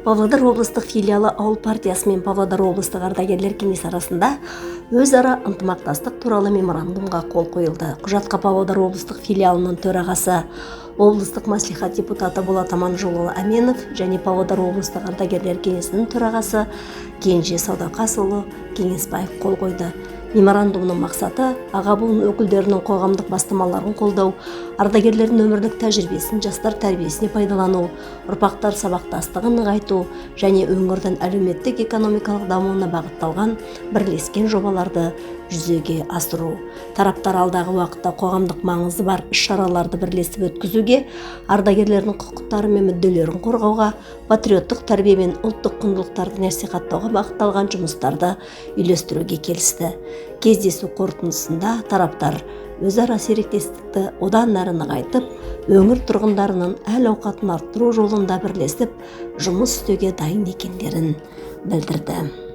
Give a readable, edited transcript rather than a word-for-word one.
Павлодар облыстық филиалы Ауыл партиясы мен Павлодар облыстық ардагерлер кеңесі арасында өзара ынтымақтастық туралы меморандумға қол қойылды. Құжатқа Павлодар облыстық филиалының төрағасы, облыстық мәслихат депутаты Болат Аманжолұлы Әменов және Павлодар облыстық ардагерлер кеңесінің төрағасы Кенже Саудақасұлы Кеңесбаев қол қойды. Меморандумның мақсаты – аға буын өкілдерінің қоғамдық бастамаларын қолдау, ардагерлердің өмірлік тәжірибесін жастар тәрбиесіне пайдалану, ұрпақтар сабақтастығын нығайту және өңірдің әлеуметтік экономикалық дамуына бағытталған бірлескен жобаларды жүзеге асыру. Тараптар алдағы уақытта қоғамдық маңызы бар іс-шараларды бірлесіп өткізуге, ардагерлердің құқықтары мен мүдделерін қорғауға, патриоттық тәрбие мен ұлттық құндылықтарды насихаттауға бағытталған жұмыстарды үйлестіруге келісті. Кездесу қорытындысында тараптар өзара серіктестікті одан әрі нығайтып, өңір тұрғындарының әл ауқатын арттыру жолында бірлесіп жұмыс істеуге дайын екендерін білдірді.